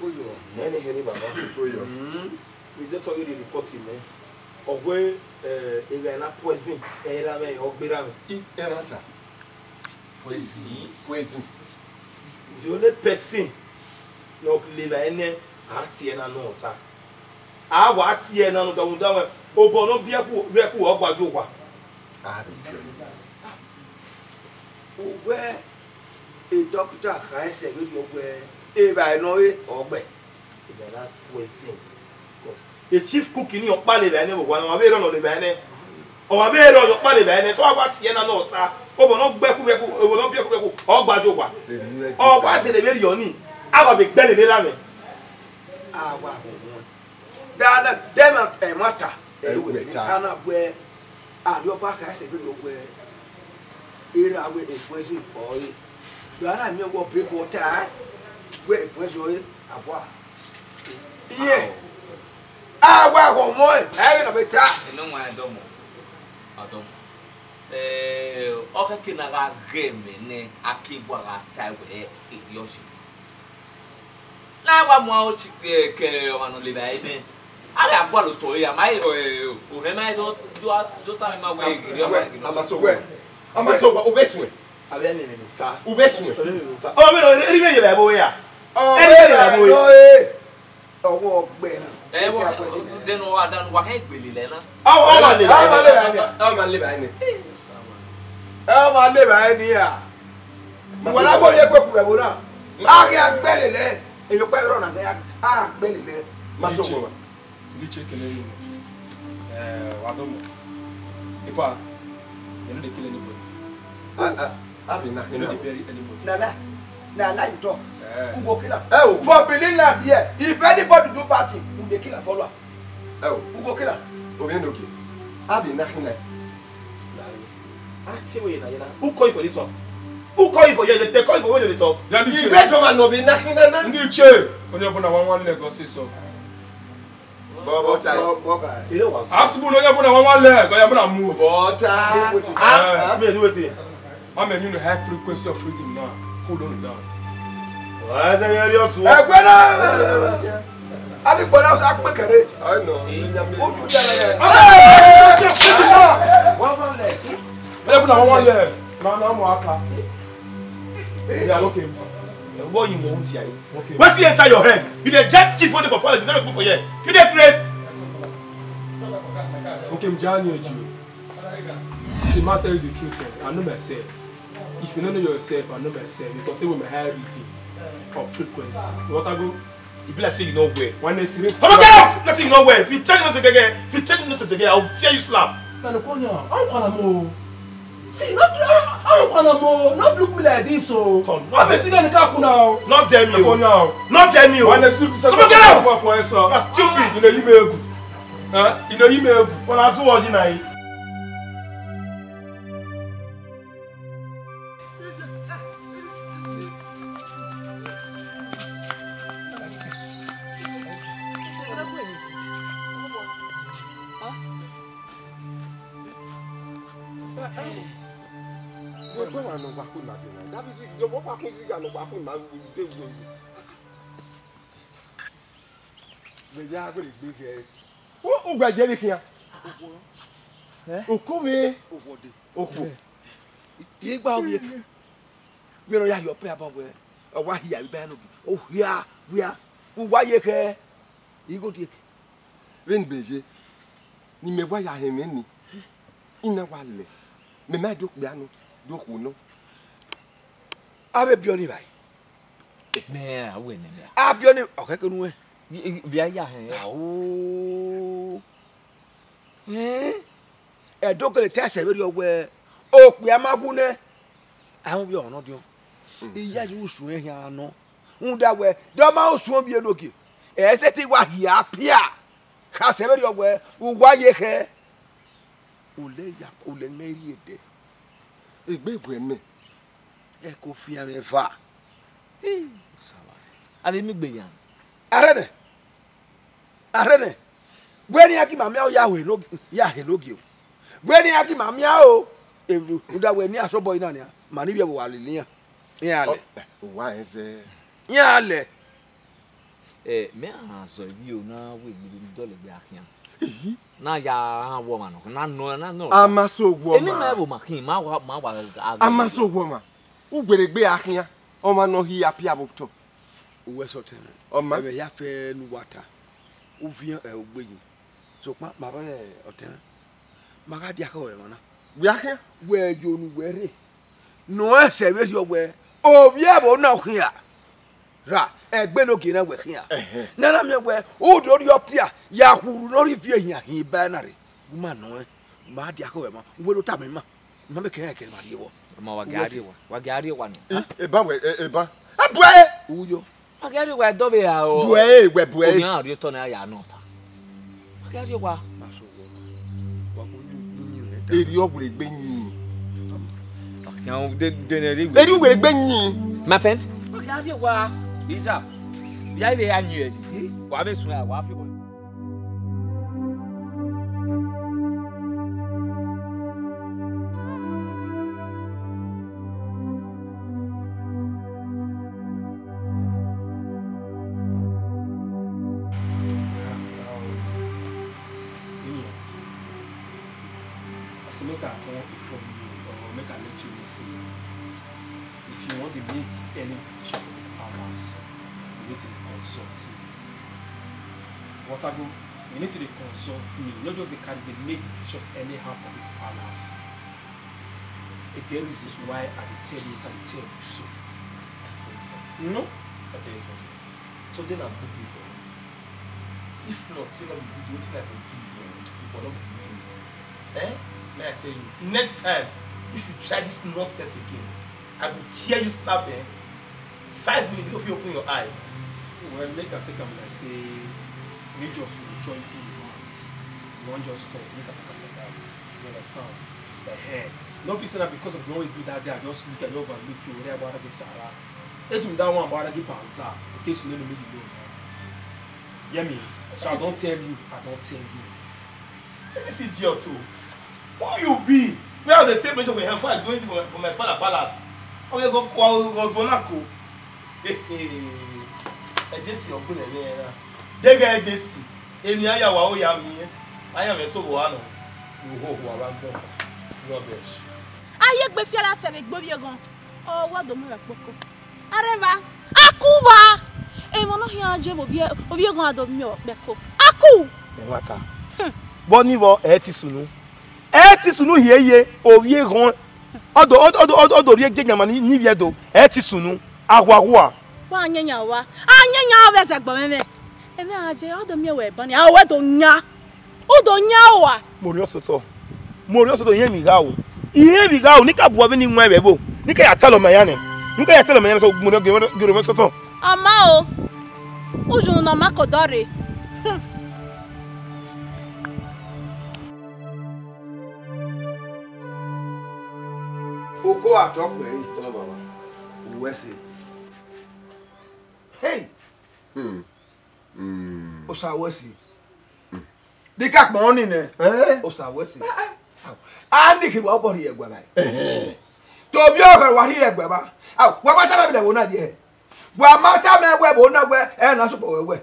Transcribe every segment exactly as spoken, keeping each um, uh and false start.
Oyo, nene here baba. Oyo. Mm. We just told you the report in there. Ọghe, eh, evbare na poison, era vbe ọ gbera vbe. I, erata. Poison. Poison. The only person ne ọ le evbare nẹ, a tie na nọ ọta. A wa tie na nọ ọta, rhunmwuda wẹ, obọ ne ọ biẹ ku, vbe ku ọ gba ju owa. A vbe tie ọnii. Uwẹ, e dọkita kha ẹsẹ vberriọ wẹ, evbare ne ọ re, ọ gbẹ. Evbare na poison. Because the chief cook ni ọ kpale evbare nẹ vbe owa, ọmwa vbe rrọọ nọ evbare nẹ. Ọmwa vbe rrọọ nọ ọ kpale evbare nẹ. So a wa tie na nọ ọta. Obọ ne ọ gbe ku vbe ku, obọ ne ọ biẹ ku vbe ku, ọ gba ju owa. Ọ wa dele vberriọ nii. A wa vbe gbe lele ra mwẹ. A wa họn. Dana, dema, eh, mata, eh, wẹ ta na wẹ, Arriọba kha ẹsẹ vberriọ wẹ, erha wẹ e poison ọre. Do ara miẹn wẹ ọ be bu ọta, wẹ e poison ọre, a wa. Iye, a wa ghọ ọmọ ẹ, ẹ ghi na vbe ta. Eno wan Adọmọ, Adọmọ. Eh, ọ khẹke na gha ghẹ mwẹ nẹ, a ke gua gha ta wẹ, erriọ ọse. Na wa mu aro chi ke, ke ọmwa ne ọ le evbare nẹ. A gha gualọ otọ re, a ma, eh, ohẹn ma do, do, do tama ima wẹ, ghe rri ọmwa ghe. Amasowa. Amasowa, u vbe suẹn. Avbe ẹmwẹ ne u ta. U vbe suẹn. Ọ vbe ne u ta. Ọ vbe ne u, erha vbe ye vbe ẹvbo ya. Erha vbe ye vbe ẹvbo ya. Ọwọ ọgbẹ na. Ẹ, wọ, dẹn wa, dan wa hẹn gbele lẹ na. Ọ, ọ ma le, ọ ma le ba ẹni. Ọ ma le ba ẹni. Ẹ, ọ ma le ba ẹni a. Wẹ na gbọ ye kpekpu ẹvbo na. A ghi a gbele lẹ. Emwi ọkpa ẹvbo na nẹ, a gbele lẹ. Ma so wọ. Ndi che kele ni. Eh, wa do mo. Ipa, you no dey kill anybody. Ah, ah. Abi na. You no dey bury anybody. Na lie. Na lie you talk. Eh. Who go kill am? Eh, oh. For Benin land here, if anybody do bad thing, we dey kill am, follow am. Eh, oh. Who go kill am? Obi no kill. Abi na hina. I see where you na, you na. Who call you for this one? Who call you for here? They, they call you for when they talk. Ya di che. Ibe to ma no bi na hina na. Ndi che. Onye ọbụla nwa nwa leg ọsịsọ. Bọ, bọ, tie. Bọ, bọ, guy. Asị bụ na onye ọbụla nwa nwa leg, onye ọbụla move. Bọ, tie. Ah, ah, me do wetin? Ma mẹ unu high frequency of rhythm now. Cool on down. Why is it your sweat? Ẹgbẹ́ náà. Abi gbọ́dọ̀ sá pé kẹrẹ. I know. Ojú jẹ́ rẹ̀. Onye ọbụla nwa nwa leg. Na, na, ụmụ aka. Ya, okay. What you want here? Okay. Wetin enter your head? You dey drag chief wey dey for palace, you no dey put for here. You dey craze. Okay, m jani eju. See, ma tell you the truth, eh, I know myself. If you no know yourself, I know myself. You can say with my high reading of frequency. You want to go? E be like say you no well. One day, serious. Come on, get out! Let's say you no well. If you tell me no again, if you tell me no again, I will tear you slap. Na no konya. How can I mo? See, not how can I mo? Not look me like this, so. Come, not tell me. Not tell me, oh. Not tell me, oh. Come on, get out! That's stupid. You know you may go. Huh? You know you may go. Well, I see what you know. Wẹ wa nọ wa ku ima de na. That is it. Yo, wa ku isi ga nọ wa ku ima de wo. Wẹ ya wẹ gbe ghe. U, u gbe je vbe khian. Eh? Okhuo mwẹ. Okhuo. Ye gba ovbi eke. Vbene ọ ya rhie ọpẹn abọ wẹẹ, ọ wa hia vbe iba ẹnrẹn ogi. Ohia, wia, u wa ye khẹ, igho die eke. Vbene be ye, ne imẹ wa ya họn ẹmwẹ nii, I na wa lẹ, mẹ ma do okpia nọ, do okhuo nọ. Avbe biẹ ọnii vba ẹe. Mẹ a wẹ nẹ mẹ. A biẹ ọnii, ọ khẹke nuẹn. Via ya họn. Ao. Ẹn? Ẹdẹ ọ gele ta ẹsẹ vberriọ wẹẹ, okpia ma wu nẹ, a i mwẹ ovbi ọmwa nọ diọn. Iyayi usun ẹn khian nọ. Rhunmwuda wẹẹ, de ọ ma usun ovbi enogie, ẹ i sẹtin wa hia pia. Khasẹ vberriọ wẹẹ, u wa ye khẹ, u lẹ ya, u lẹ ne rrie ẹdẹ. Egbe bu ẹmẹ. Ẹko fian mwẹ eva. Avbe imigbe yan. Arhẹnẹ. Arhẹnẹ. Wẹ ne iran gie ima miẹn aro ya hẹ eno-, ya hẹ enogie o. Wẹ ne iran gie ima miẹn aro, rhunmwuda wẹẹ ne iran sẹ obọ ẹre na nian, ma ne ivbi ẹvbo wa lele iran. Iran lẹ. Ọ, uwa rẹn zẹ. Iran lẹ. Ẹ, mẹ a zọ ivbi o na wẹ emwi ne dọlegbe a khian. Ehi. Na ya han wọ ọmwa nọ, na nọ, na nọ. A ma so wọ ọmwa. Eni ma ẹvbo ma khin, ma wa, ma wa. A ma so wọ ọmwa. Uwere egbe a khian, ọmwa ne ọ hi apia vbe otọ. Uwẹ sọtẹn. Ọma. Ẹmwẹ ya fẹ ne uwa ta. U viẹn ẹ, ogbe yi. Sokpan ma rẹ ọtẹn na, ma gha dia khẹ ọmwa na. Wẹ a khian. Wẹ yo ne uwẹ rre. Ne ọ sẹ vberriọ wẹ, ovbi ẹvbo na ọ khian. Ra, ẹgbẹe ne ogie na wẹ khian. Ẹhẹn. Ne a na miẹn wẹ, u do rhie ọpia, ya khurhu ne ọ rhie ivbi ehian hin ba na rre. U ma nọ ẹn, ma dia khẹ ọmwa, u wẹ do tama ima. Ma mẹ kẹrẹ kẹrẹ ma rhie vbọ. Ọma, wa gha rrie wa, wa gha rrie wa nọ. I, eba wẹ, e, eba. E bu ẹre. Uyo. Wa gha rrie wa, ẹdọ vbe ra o. Bu ẹre, wẹ bu ẹre. Oyan rrie otọ na ya nọ ta. Wa gha rrie wa. Erriọ uwere egbe yin. Wa khian de, de ne rrie. Erriọ uwere egbe yin. My friend. Wa gha rrie wa. Iza. Ya ire ya yin ẹre. Wa vbe sun ya, wa fi I say make I come inform you or make I let you know say if you want to make any decision for this palace, you need to consult me. Water go, you need to dey consult me. Not just dey carry dey make decisions anyhow for this palace. E get reasons why I dey tell you wetin I dey tell you so. I tell you something. No? I tell you something. Today na good day for you. If not, say no be good day, wetin I for do you, eh? You for no be good day. Eh? May I tell you, next time, if you try this nonsense again, I go tear you slap, eh? Five minutes, you no fit open your eye. Well, make I take am like say me just enjoy you out. You wan just talk, make I take am like that. You understand? Ehen. No fit say na because of the one wey do that day, I just look at you, overlook you, whether I wan get sara. Ejim that one, I wan get banza. In case you no know me, you know. Hear me? So I don tell you, I don tell you. See this idiot o. Who you be? Where I dey take measure for him before I do anything for my, for my father palace? Oye go kwa go zona ko. Ẹ dé sí ọgbìn ẹ̀rẹ́ ẹ̀rá. Dégẹ́ ẹ dé sí. Èmi á yà wá ó yà mí ẹ́. Á yà mí sọ̀rọ̀ wá nù. Ìhòòhò àwa gbọ́. Rubbish. Aye gbe fiara sẹ vbe gbe ovbi eghan. Ọ wa do mu rẹ kpoko. Areva, a ku uwa. Emọ nọ khian je vbe ovbi eghan a do miẹn ọkpẹko. A ku. Ẹmwata. Vbọ ni vbọ ẹ ti sunu. Ẹ ti sunu hiehie, ovbi eghan. Ọ do, ọ do, ọ do, ọ do rhie je yama ni, ni vbiẹ do. Ẹ ti sunu. Ahuahua. Wa yanyan wa. A yanyan ọ vbe ẹzẹgbọ mwẹ mwẹ. Ẹmwẹ a je, ọ do miẹn wẹ ban ni. A wẹ do yan. U do yan ua. Mo rhiọn sotọ. Mo rhiọn sotọ, irẹn vbe gha o. Irẹn vbe gha o, ne I ka bu avbe ni wan vbe ẹvbo. Ne I ka ya talọ ma iran nẹ. Ne I ka ya talọ ma iran nẹ, so mo rhiọn gere mwẹ sotọ. Ọ ma o. Ujunu ne ọ ma ko dọ rre. Hmm. Uko atọ kpẹre. Tọmọ baba. Uwẹ ẹse. Hey! Hmm. Hmm. Osa wẹ ẹse. Hmm. Dika kpọn ni nẹ. Eh? Osa wẹ ẹse. Eh, eh. A ni khin wa obọ rhie ẹguẹ ba. Eh, eh. Tobi ọghẹ wa rhie ẹguẹ ba. A, wa ma tama ẹvbo na ye. Wa ma tama ẹvbo na wẹ, ẹ na sokpọ wẹ wẹ.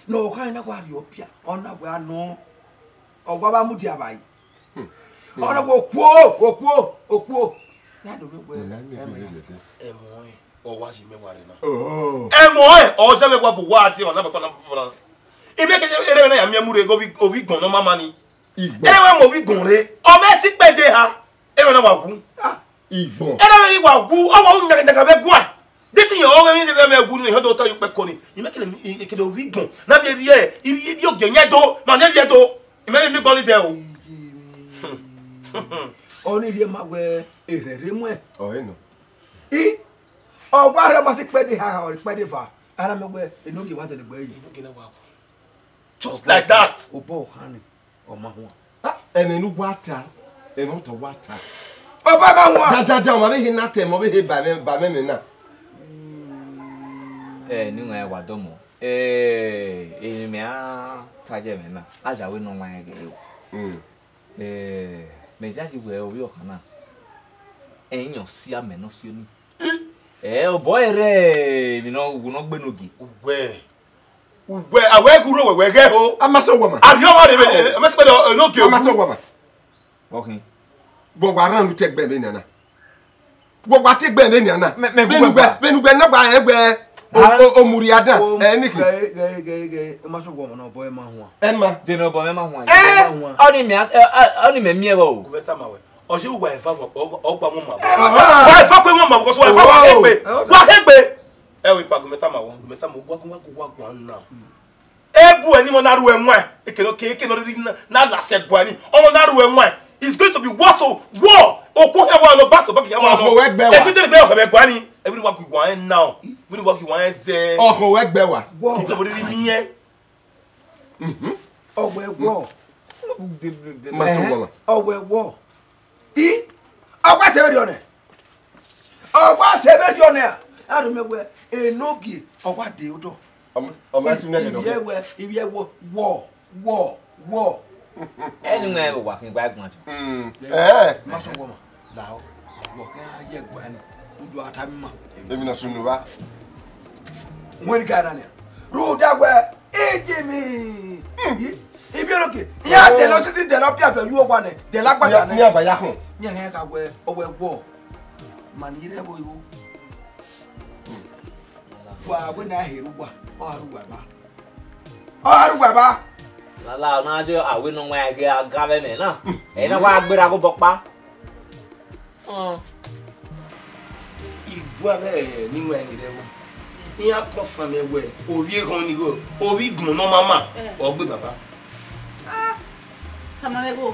Ne ọ kha na wa rhie ọpia, ọ na wẹ anọ. Ọ wa ba mudia vba yi. Hmm. Ọ na wẹ okuo, okuo, okuo. Na do wẹ wẹ. Ẹmọ ẹn, ọ wa yi mẹ wa rẹ na. Oh. Ẹmọ ẹn, ọ zẹ mẹ wa bu wa ti wa na baba na baba na. Ime ke ere na ya miẹn mu rre ghe ovbi, ovbi igbọn ne ọ ma ma ni. Igbọn. Ere wa mu ovbi igbọn rre, ọ mẹ si kpẹdẹ ha. Ere na wa wu. Ah. Igbọn. Ere wa wa wu, ọ wa wu nyaga nyaga vbe gua. Deti yan ọghe emwi ne mẹ wu ni, họn do ta ye ukpẹ ko ni. Imẹ kele, kele ovbi igbọn. Na vbe rhie, ivbi ogie yẹn do, na ne rhie do. Imẹ vbe mi gọli dẹ o. Ọ ni rhie ma wẹ erhẹrhe muẹn. Ọ he nọ. I, ọ wa rhie ma si kpẹdẹ ha, ọ kpẹdẹ eva. Ara mẹ wẹ, enogie wa dẹlegbe yi. Enogie na wa. Just like that. Obọ ọkhan ni, ọ ma huan. Ah, ẹmwẹ ne uwa ta, ẹmwẹ ọtọ wa ta. Ọba ma huan. Dandandan, ọmwa vbe he na ta ẹmwẹ, ọ vbe he ba ẹmwẹ, ba ẹmwẹ na. Ẹ, ne iran wa dọmọ. Ẹ, emwi mẹ a ta ye ẹmwẹ na, a ya wẹ ne ọ wan ghe o. Mm. Ẹ, mẹ yayi wẹ ovbi ọkhan na, ẹ, iran si amẹ ne ọ si oni. Ẹ, obọ ẹre, emwi ne ọ wu ne ọ gbe ne ogie. Uwẹ. Uwẹ, a wẹ ghe urho wẹ, wẹ ghẹ ho. A ma sẹ owa ma. A rhie ọmwa rre vbe, a ma sẹ kpẹdẹ, ẹ, ne ogie. A ma sẹ owa ma. Vbọ khin? Vbe wa rhan unu te egbe vbenian na? Vbe wa te egbe vbenian na? Mẹ, mẹ vbene uwẹ, vbene uwẹ na gba rẹn wẹ o, o, o mu rhie adan, ẹ, niki. Ghẹ, ghẹ, ghẹ, ghẹ, ẹ ma sẹ owa ma na, obọ ẹ ma huan. Ẹ ma. De ne obọ mẹ ma huan. Ẹ. Ẹ ma huan. Ọni mẹ, ẹ, ẹ, ọni mẹ miẹn vbọ o. Gumẹ tama wẹ. Ọ ye uwa eva wọ, ọ, ọ gba wọn ma wọ. Wa eva kue wọn ma wọ, wa eva wa hegbe. Wa hegbe. Ẹ wẹ pa gumẹ tama wọ, gumẹ tama wọ, wa gun, wa gun, wa gun na. Ebu ẹni mọ na ru ẹwaẹn, ekene ke, ekene riri na, na la sẹ gua ni. Ọmọ na ru ẹwaẹn. It's going to be what so war. Okwo hẹ wa lọ, battle back ya wa lọ. Ọhọ ẹgbẹ wa. Ẹgbẹ tẹlẹ gbe ọhọ ẹgbẹ gua ni. Ẹgbẹ ni wa gun wa now. Ẹgbẹ ni wa gun wa zẹ. Ọhọ ẹgbẹ wa. Kí ló riri mi yẹn? Ọwẹ wọ. Ma sẹ owa ma. Ọwẹ wọ. I, ọ wa sẹ vberriọ nẹ. Ọ wa sẹ vberriọ nẹ. A rho mẹ wẹ, enogie, ọ wa de odọ. Ọmọ, ọmọ ẹsi nẹ. Ivbi ẹwẹ, ivbi ẹwẹ, wọ, wọ, wọ. Ẹni mwẹ vbe owa khin gba ẹgbọn tọn. Mm. Eh. Ma sẹ owa ma. Lahọ, wọ kẹ a ye ẹguae nẹ, u do a ta mi ma. Emwi ne ọ sunu vba. Wẹn ni ga na nia. Rhunmwuda wẹ, Ijimi. Ivbi ẹnọke, iran dẹlẹ osisi dẹlẹ ọpia vẹ oyu owa nẹ, dẹlẹ agbada nẹ. Iran ba ya khọn. Iran hẹn gha wẹ, ọ wẹ wọ. Ma ni rre ẹvbo igho. Wa wẹ ne a he ru uwa, ọ gha ru uwa eva. Ọ gha ru uwa eva. Lala, ọ na dee, a wẹ ne ọ wan ẹghẹ a ga vbe ẹmwẹ na. Ẹ na wa gberra ghe obọ ọkpa. Họn. Igua vbe ne I wẹ ni rre ẹvbo. Iran confirm wẹ, ovbi ekhọn ni igho, ovbi igbọn ne ọ ma ma, ọ gbe baba. Ah, tama mwẹ igho.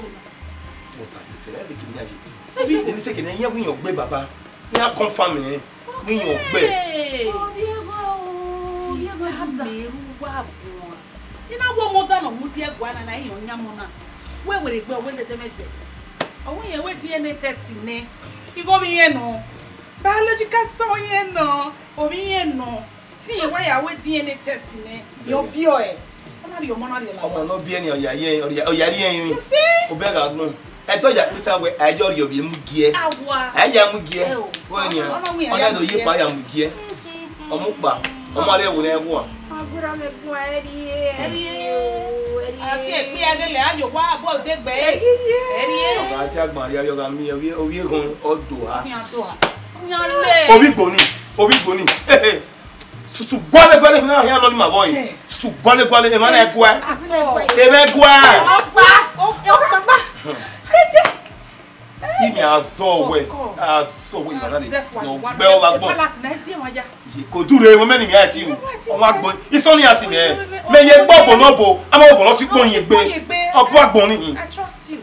But I tell you, every kid na ye. Ovbi ekhọn ni sẹ kene, iran wẹ iran gbe baba. Iran confirm ẹn, wẹ iran gbe. Hey! Ovbi ekhọn o, ovbi ekhọn. Tama mwẹ ru uwa guan. I na wẹ ọmọ ọda ne ọ mudia ẹguae na, na iran ọyẹnmwẹ na. Wẹ werriegbe, wẹ dẹdẹmwẹdẹ. Ọ wẹ irẹn wẹ D N A test nẹ. Igho vbe irẹn nọ. Biological son irẹn nọ. Ovbi irẹn nọ. Te irẹn wa ya wẹ D N A test nẹ. Irẹn ọ biẹ ọe. Ọ na rhie ọmọ na rhie ọmọ. Ọmọ ne ọ biẹ ni, ọ ya ye, ọ ya, ọ ya rhie ẹrinmwi. You see? Obẹ gha gbọn. Ẹdẹ ọ ya kpeta wẹ, a ya rhie ovbi emu giẹ. Awa. A ya mu giẹ. Ẹ o. Wẹ ni, ọ na wẹ ọ na do ye kpa ya mu giẹ. Ọmọ ukpa, ọmọ rẹ wo nẹ wua. Agbera mẹ gun ẹ rhie, ẹ rhie, ẹ rhie. Àti èpè ẹgẹlẹ ayọ wa abọ òde gbẹ. Ẹ rhie. Ẹ rhie. Ọba àti àgbọn àríyá yọ gha mi, ovbi, ovbi ekhọn ọdọ ha. Ọkùnrin àdó ha. Ọkùnrin àlè. Ovbi gboni, ovbi gboni. Susu guale guale, na hia nọ ni ma boy. Susu guale guale, emwa na ẹguae. Emwa ẹguae. Ọkpa, ọkpa. Imi azọ wẹ, azọ wẹ, iba na ni, nọ gbẹ ọmwa agbọn. Ye ko dure, wẹ mẹ ni mi a ti ru. Ọmwa agbọn, isọn ni a si mẹ. Mẹ ye gbọ bọ nọ bo, a ma bọ nọ si gbọn ye gbe. Ọbu agbọn ni hin. I trust you.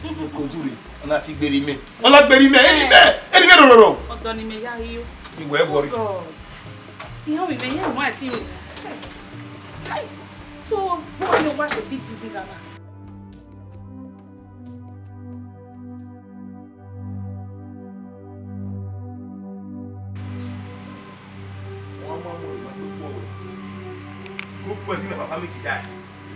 Ye ko dure, ọ na ti gberi mẹ. Ọ na gberi mẹ, eni mẹ, eni mẹ rororo. Ọdọ ni mẹ ya ri o. Iwẹ worry. Oh God. Iran mi mẹ ye wan ti ru. Yes. Hi. So, boy, no wa se ti dizzy gaba. Ọmọ ọmọ rẹ ma kpe kpọ wẹ. Go poison my papa make he die.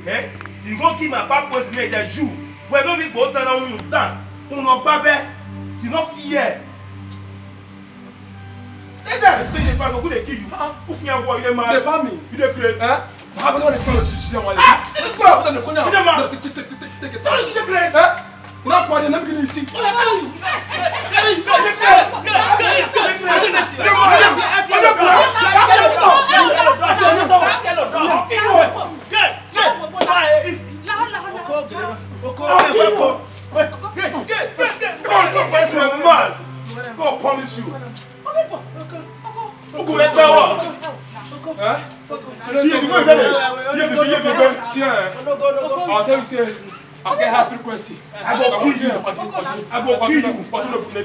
Eh? You go kill my papa poison me that you. Wẹ ne ovbi igbo ta na unu ta. Unu ọgba bẹ. You no fear. Stay there. Stay there, bro. Who dey kill you? Ah. Who fear what? You dey mad? Dey ban me. You dey crazy? Eh? How am I gonna kill you? Ah, this boy. You dey mad? Take, take, take, take, take it. You dey crazy? Eh? You not party, let me get you sick. Come on, some person mad. God punish you. Ogun rẹ gbẹ wọ. Eh? I'll tell you, say, I get high frequency. I go kill you. I go kill you.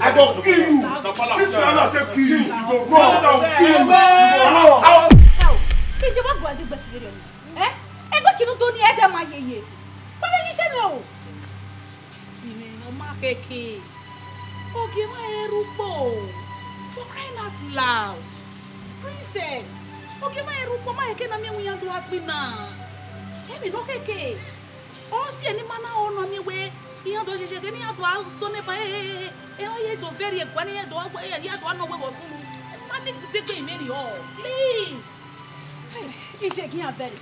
I go kill you. This man na take kill you. You go run. I will kill you. You go run. Kì í ṣe wá gbọ́ ẹgbẹ́ kìnìún rẹ̀ ni. Ẹ́? Ẹgbẹ́ kìnìún tó ní ẹ̀dẹ̀ máa yẹ̀yẹ̀. Báwo ni ṣé mi ò? Bìnrin ọmọ akẹ́kẹ́. Ogie ma ẹrú pọ̀. For crying out loud. Princess. Ogie ma ẹrú pọ̀, ma ẹkẹ na miẹn wẹ iran do agbọn na. Ẹmwẹ nọ kẹkẹ. Ọ si ẹni ma na ọ nọ miẹn wẹ iran do ṣẹṣẹ kẹ ne iran do a sọ nẹ ba, eh, eh, eh, eh, iran ye do vẹrriẹ ẹguae ne iran do a, eh, iran do a nọ wẹ vbe ọ sunu. Ma ni degbe imẹ ni ọ. Please. Hey, ije gi iran vẹrriẹ.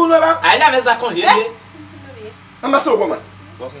ko nu ẹvba. A i na mwẹ zakọn hiehie. A ma sẹ owa ma. Okay.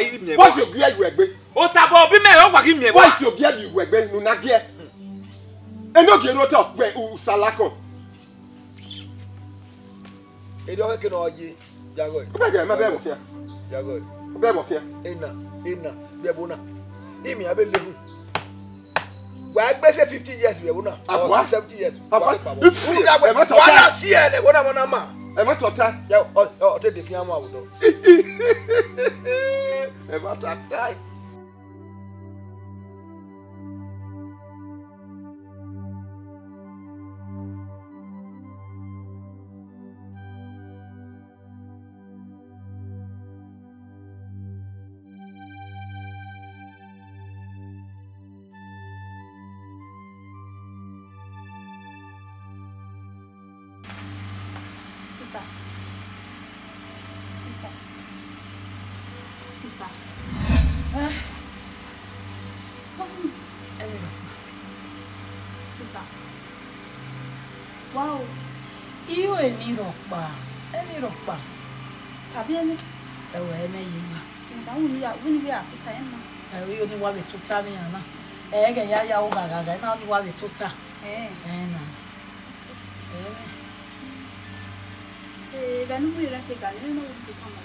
wa ghi miẹn wa. Wa si ogie yu egbe. Ota bọ bi mẹ, ọ wa ghi miẹn wa. Wa si ogie yu egbe, unu na giẹ. Enogie ro otọ gbe u salakọn. Erriọ khẹke ne ọ ye, ya gọe. Bẹghe, ma bẹghe vbe khian. Ya gọe. Bẹghe vbe khian. Ena, ena, vbe ẹvbo na. Imẹ a vbe lehun. Wa gbe sẹ fifty years vbe ẹvbo na. Or seventy years. Abua. Wa gbe. Ifi, ẹ ma tọta. Wa na si ẹre, wa na ma na ma. Ẹ ma tọta. Ya, ọ, ọ, ọ te de fian mu avbe odọ. Ẹ ma tọta. Sister. Sister. Sister. Eh? What's wrong? Ẹ ni rhọkpa. Sister. Wow. Iyo, ẹ ni rhọkpa. Ẹ ni rhọkpa. Tàbí ẹ ni? Ẹwẹ, ẹ mẹ ye na. Ǹda wẹ ni ya, wẹ ni ya tuta ẹ na. Ẹ, iyo ni wa vbe tuta vbe iran na. Ẹ ghẹ ya ya ugha gha gha, na ni wa vbe tuta. Ẹ. Ẹ na. Ẹ. Ee, vbe ne u rhie rẹn te ga, ne u te tama.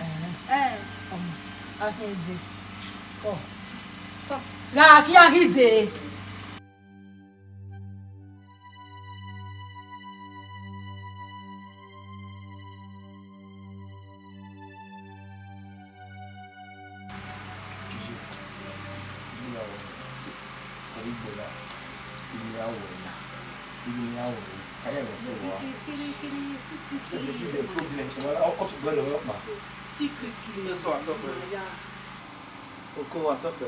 Ẹ. Ẹ. Ọmọ, a khian dee. Kọ. Kọ. Gha khian ghi dee. Secretly. Secretly. Secretly. Oko wa tọkpẹ.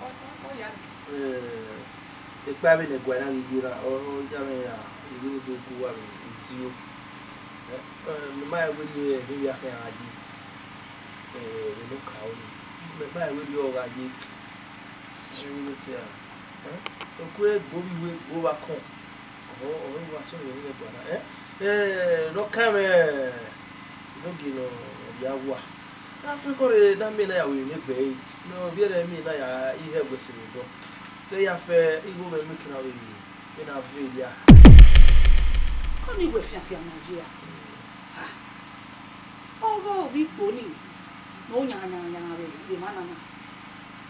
Ọ, ọ, ọ ya. Eh, ekpa vbene ẹguae na ghi ye na, ọ, ọ ya mwẹ ya. Ivbi ne do gu uwa vbe izio. Eh, eh, mẹ ma rẹn wẹẹ ne ya khian gha ye. Eh, vbe ne ọ ka ru nii. Mẹ ma rẹn wẹẹ ọ gha ye. Ẹ, okue gbe ovbi iwe, gbe ovbi akọn. Ọ, ọ wa sẹ ọnii vbe guan na. Eh, eh, ne ọ kan mwẹ, inogie nọ ya wa. Na fẹ ekhọe rre, ne a miẹn na ya ru emwi ne egbe ẹre, ne ọ vbiẹrẹ miẹn na ya ihe ẹguẹ sẹ vbe odọ. Sẹ ya fẹ igho mwẹ miẹn ekan vbe, vbe na ve dia. Kọni wẹ fianfian ma ye a? Ha! Ọghe ovbi igbo ni, ne ọ yan yan yan vbe emwa na na.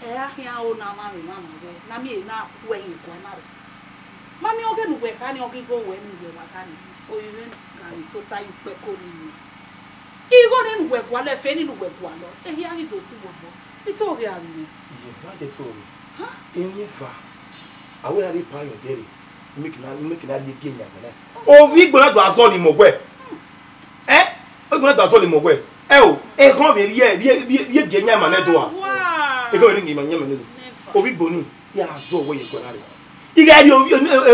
Ẹ ra khian ro ne a ma vbe emwa na wẹ, ne a miẹn ehe na ku ẹre ye guan na rre. Ma miẹn ọghe ne uwẹ kha ni, ọghe igho ruẹ ne u ye ẹmwata ni, orinmwi gha vbe tota ye ukpẹko ni miẹn. Igho ni ne uwẹ gualọ, ẹfe ni ne uwẹ gualọ, ehia ghi do sẹ uwẹ obọ, I te ghe a vbe mwẹ. Iye, ma de te ghe. Emwi eva, a wẹ na rhie pan yọ dẹrẹ, make na, make na rhie gie yan ẹmwẹ na. Ovbi igbo na do azọli mọ wẹ. Eh? Ovbi igbo na do azọli mọ wẹ. Ẹ o, ekhọn vbe rhie, rhie, rhie, rhie gie yan ẹmwẹ na do a. Ekhọn vbe rhie gie yan ẹmwẹ na do. Ovbi igbo ni. Ya zọ wẹ ye guẹ na rre. I gha rhie ovbi,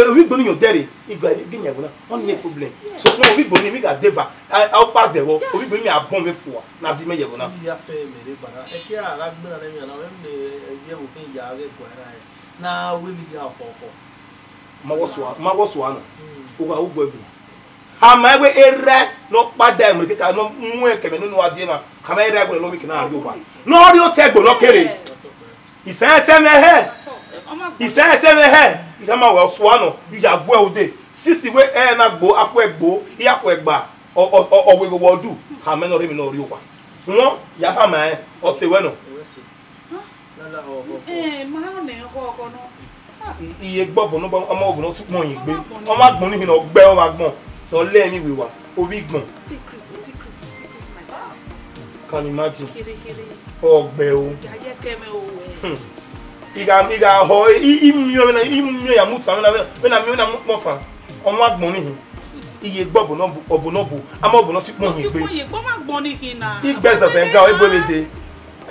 ovbi igbo ni yan odẹ rre, I gha rhie gie yan ẹvbo na, ọ ni problem. Sokpan ovbi igbo ni, mi gha deva, a, a, ọkpa zẹ vbọ, ovbi igbo ni a bọ mwẹ fua, ne a zẹ mẹ ye ẹvbo na. I ya fẹ mẹ rre gba na, ẹki a gha gbe na nẹ emwi na, mẹ ne ẹvbo khin ya ghẹ guan na rre, ne a wẹ ne I ya khọ khọ. Ma wọ sua, ma wọ sua nọ, u gha ru guẹ gu. Khama ẹvbo erha ne ọ kpa da ẹmwẹ keka ne ọ mu ẹkẹmẹ ne unu a die emwa, khama erha ẹvbo ne ọ mieke na rrie owa. Ne ọ rrie otọ ẹgbo ne ọ kere. Isẹn ẹsẹ mwẹ hẹ. Isẹn ẹsẹ mwẹ hẹ. I khama wẹ ọ sua nọ, I ya gu ẹ ude. Sisi wẹ ẹ na gbo, akhuẹ gbo, I ya khuẹ gba. Ọ, ọ, ọ, ọ wẹ igho wẹ ọ du. Khama ẹn ne ọ rre emwi ne ọ rrie owa. Wọn, ya khama ẹn, ọ sẹ wẹ nọ. Eh, ma nẹ ọkhọ ọkhọ nọ. I, I ye gbe ọbọ nọ, ọmọ ọbọ nọ sukpọn yin gbe. Ọmọ agbọn ni hin ọ gbẹ ọmọ agbọn. Ọ lẹ emwi wẹ wa, ovbi igbọn. Secret, secret, secret, my secret. Can imagine. Kiri, kiri. Ọ gbẹ o. Ya ye kẹ mẹ o, eh. Hmm. I gha, I gha họ, I, I miẹn vbene, I miẹn ya mu tan vbene, vbene, vbene I miẹn vbene I mu kpọn tan. Ọmọ agbọn ni hin. I ye gbe ọbọ nọ bu, ọbọ nọ bu, ama ọbọ nọ sukpọn yin gbe. Sukpọn yin gbe, ọmọ agbọn ni hin na. I gbe ẹzẹzẹ ga, egbe vbe dee.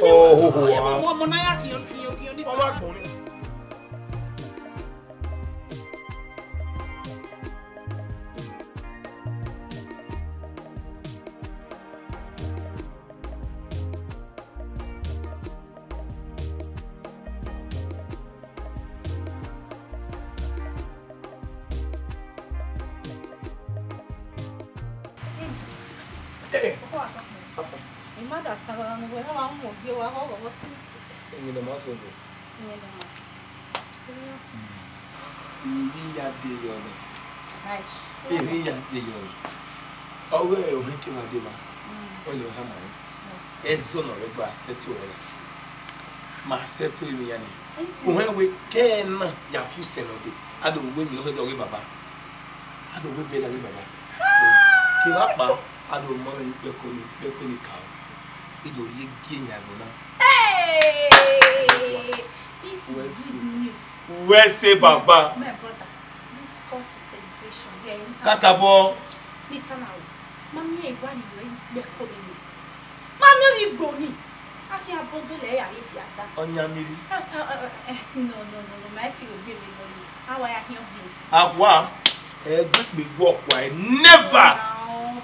Ohoho. Ọmọ, ọmọ na ya kiyo, kiyo, kiyo ni. Ọmọ agbọn ni. Hey. Emwi ne ma sẹ obọ. Emwi ya de yọ nẹ. Emwi ya de yọ nẹ. Ọghe ohẹn ke ma deba. Ọ lẹ ọha ma rẹn. Ẹzọ ne ọ rre gba sẹtin ọre na. Ma sẹtin emwi ya nẹ. Ohẹn wẹ kẹ na ya fi usẹ nọ dee. A do wẹ emwi ne ọ khẹ dọghe baba. A do wẹ bẹlẹ avbe baba. So, kevbe akpa, a do ma mwẹ ni kpẹko ni, kpẹko ni ka o. I do rhie gie yan ẹvbo na. Hey! This is good news. Wẹ sẹ baba. My brother, this calls for celebration. We are in town. Kakabọ. Ni tana o. Ma miẹn iwari wẹ kpẹko ni. Ma miẹn vbe igbo ni. A khian bọ do lẹ ya ye fiata. Ọyan mi rri. Eh, eh, eh, eh, no, no, no, no, ma ti ro bi emwi nọ yi. A wa ya khian bu. A wa, ẹgbẹkpe wọ ọkpa, never.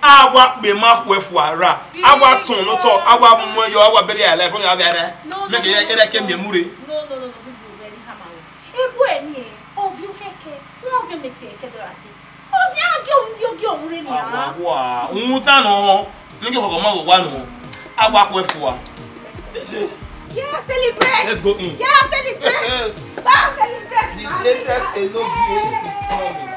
A wa kpe ma khuẹ fua ra. A wa tọn nọ otọ, a wa mu ẹyọ, a wa bury alive, ọni a vbe rẹ. No, no, no, no, no. Mẹ kẹ ẹrẹ ke miẹn mu rre. No, no, no, no, people very hammer. Ebu ẹni ẹ, ovbi uhẹkẹ, wọn ovbi ọmẹtẹ ẹkẹ dọra dee. Ovbi a gie ohun, gie, gie ohun rre nia. Awa, wa, uhun ta nọ, ne gie khọkhọ ma vbe owa nọ, a wa khuẹ fua. Ese. Yeah, celebrate. Let's go in. Yeah, celebrate. Ba celebrate. The latest Enogie is coming.